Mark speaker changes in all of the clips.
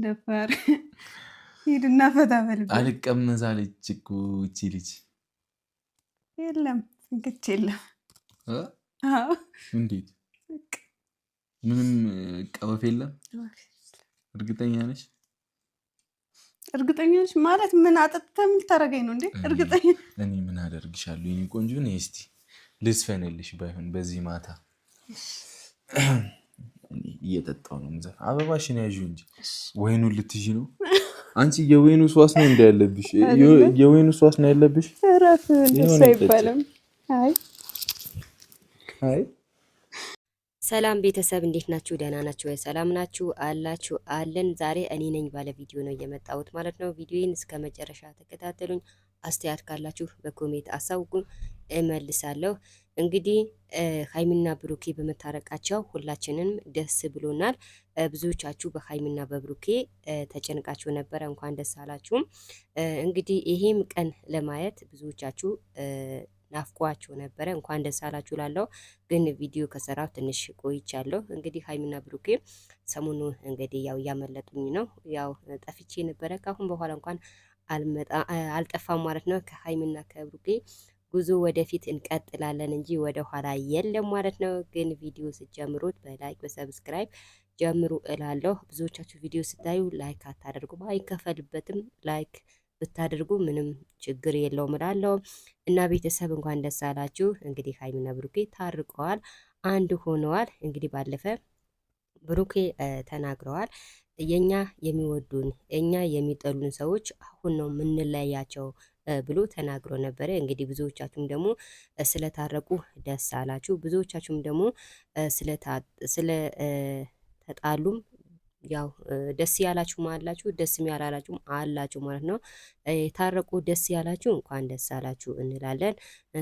Speaker 1: ደፋር ሂድና ፈታ በል።
Speaker 2: አልቀመስ አለች እኮ ይቺ ልጅ።
Speaker 1: የለም ፍንክች የለም።
Speaker 2: እንዴት ምንም ቀወፍ የለም? እርግጠኛ ነሽ?
Speaker 1: እርግጠኛ ነሽ ማለት ምን አጠጥተህ ምን ልታደርገኝ ነው እንዴ? እርግጠኛ
Speaker 2: እኔ ምን አደርግሻለሁ የኔ ቆንጆ። ነይ እስቲ ልዝፈንልሽ። ባይሆን በዚህ ማታ እየጠጣሁ ነው የምዘፍ። አበባሽን ያዢው እንጂ ወይኑን ልትይዢ ነው አንቺ። የወይኑ ሷስ ነው እንደ ያለብሽ፣ የወይኑ ሷስ ነው ያለብሽ።
Speaker 1: እረፍ፣ እንደሱ አይባልም። አይ
Speaker 2: አይ
Speaker 3: ሰላም ቤተሰብ እንዴት ናችሁ? ደህና ናችሁ ወይ? ሰላም ናችሁ አላችሁ? አለን። ዛሬ እኔ ነኝ ባለ ቪዲዮ ነው የመጣሁት ማለት ነው። ቪዲዮዬን እስከ መጨረሻ ተከታተሉኝ። አስተያየት ካላችሁ በ comment አሳውቁኝ፣ እመልሳለሁ። እንግዲህ ሀይሚና ብሩኬ በመታረቃቸው ሁላችንም ደስ ብሎናል። ብዙዎቻችሁ በሀይሚና በብሩኬ ተጨንቃችሁ ነበረ። እንኳን ደስ አላችሁም። እንግዲህ ይሄም ቀን ለማየት ብዙዎቻችሁ ናፍቋቸው ነበረ። እንኳን ደስ አላችሁ ላለው ግን ቪዲዮ ከሰራው ትንሽ ቆይቻለሁ። እንግዲህ ሀይሚና ብሩኬ ሰሞኑ እንግዲህ ያው እያመለጡኝ ነው። ያው ጠፍቼ ነበረ። ካሁን በኋላ እንኳን አልጠፋም ማለት ነው። ከሀይሚና ከብሩኬ ጉዞ ወደፊት እንቀጥላለን እንጂ ወደ ኋላ የለም ማለት ነው። ግን ቪዲዮ ስትጀምሩት በ like በ subscribe ጀምሩ እላለሁ። ብዙዎቻችሁ ቪዲዮ ስታዩ like አታደርጉም፣ አይከፈልበትም like ብታደርጉ ምንም ችግር የለውም እላለሁ። እና ቤተሰብ እንኳን ደስ አላችሁ። እንግዲህ ሀይሚና ብሩኬ ታርቀዋል፣ አንድ ሆነዋል። እንግዲህ ባለፈ ብሩኬ ተናግረዋል። የኛ የሚወዱን እኛ የሚጠሉን ሰዎች አሁን ነው የምንለያቸው ብሎ ተናግሮ ነበረ። እንግዲህ ብዙዎቻችሁም ደግሞ ስለታረቁ ደስ አላችሁ። ብዙዎቻችሁም ደግሞ ስለተጣሉም ያው ደስ ያላችሁም አላችሁ፣ ደስም ያላላችሁም አላችሁ ማለት ነው። የታረቁ ደስ ያላችሁ እንኳን ደስ አላችሁ እንላለን።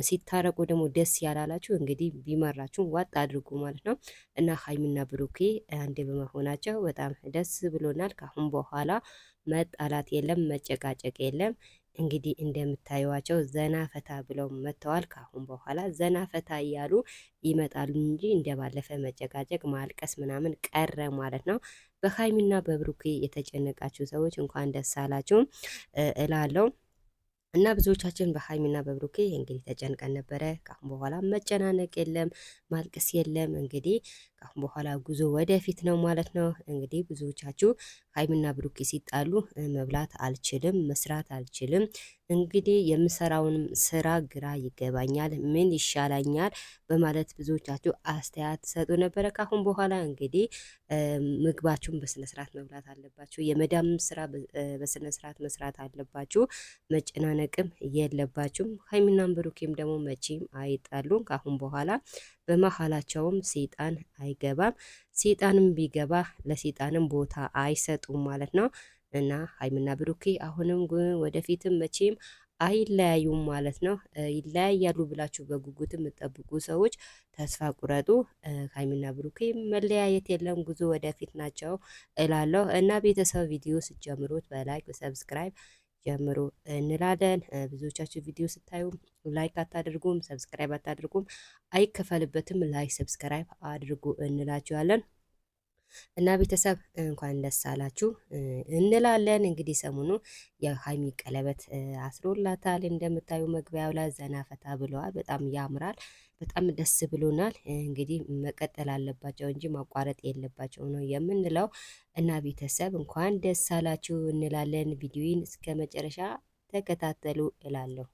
Speaker 3: ሲታረቁ ደግሞ ደስ ያላላችሁ እንግዲህ ቢመራችሁ ዋጥ አድርጉ ማለት ነው። እና ሀይሚና ብሩኬ አንድ በመሆናቸው በጣም ደስ ብሎናል። ካሁን በኋላ መጣላት የለም፣ መጨቃጨቅ የለም። እንግዲህ እንደምታዩዋቸው ዘና ፈታ ብለው መጥተዋል። ካሁን በኋላ ዘና ፈታ እያሉ ይመጣሉ እንጂ እንደባለፈ መጨቃጨቅ፣ ማልቀስ ምናምን ቀረ ማለት ነው። በሀይሚና በብሩኬ የተጨነቃችሁ ሰዎች እንኳን ደስ አላችሁ እላለሁ። እና ብዙዎቻችን በሀይሚና በብሩኬ እንግዲህ ተጨንቀን ነበረ። ካሁን በኋላ መጨናነቅ የለም ማልቀስ የለም። እንግዲህ ካሁን በኋላ ጉዞ ወደፊት ነው ማለት ነው። እንግዲህ ብዙዎቻችሁ ሀይሚና ብሩኬ ሲጣሉ መብላት አልችልም፣ መስራት አልችልም፣ እንግዲህ የምሰራውንም ስራ ግራ ይገባኛል፣ ምን ይሻላኛል በማለት ብዙዎቻችሁ አስተያየት ሰጡ ነበረ። ካሁን በኋላ እንግዲህ ምግባችሁን በስነስርዓት መብላት አለባችሁ። የመዳም ስራ በስነስርዓት መስራት አለባችሁ። መጨናነቅም የለባችሁም። ሀይሚናም ብሩኬም ደግሞ መቼም አይጣሉም። ካሁን በኋላ በመሀላቸውም ሰይጣን አይገባም። ሰይጣንም ቢገባ ለሰይጣንም ቦታ አይሰጡም ማለት ነው። እና ሀይሚና ብሩኬ አሁንም ወደፊትም መቼም አይለያዩም ማለት ነው። ይለያያሉ ብላችሁ በጉጉት የምትጠብቁ ሰዎች ተስፋ ቁረጡ። ሀይሚና ብሩኬ መለያየት የለም፣ ጉዞ ወደፊት ናቸው እላለሁ። እና ቤተሰብ ቪዲዮ ስትጀምሩት በ like በ subscribe ጀምሩ እንላለን። ብዙዎቻችሁ ቪዲዮ ስታዩ like አታደርጉም፣ subscribe አታደርጉም፣ አይከፈልበትም። like subscribe አድርጉ እንላችኋለን። እና ቤተሰብ እንኳን ደስ አላችሁ እንላለን። እንግዲህ ሰሞኑ የሀይሚ ቀለበት አስሮላታል። እንደምታዩ መግቢያው ላይ ዘና ፈታ ብለዋል። በጣም ያምራል። በጣም ደስ ብሎናል። እንግዲህ መቀጠል አለባቸው እንጂ ማቋረጥ የለባቸው ነው የምንለው። እና ቤተሰብ እንኳን ደስ አላችሁ እንላለን። ቪዲዮን እስከ መጨረሻ ተከታተሉ እላለሁ።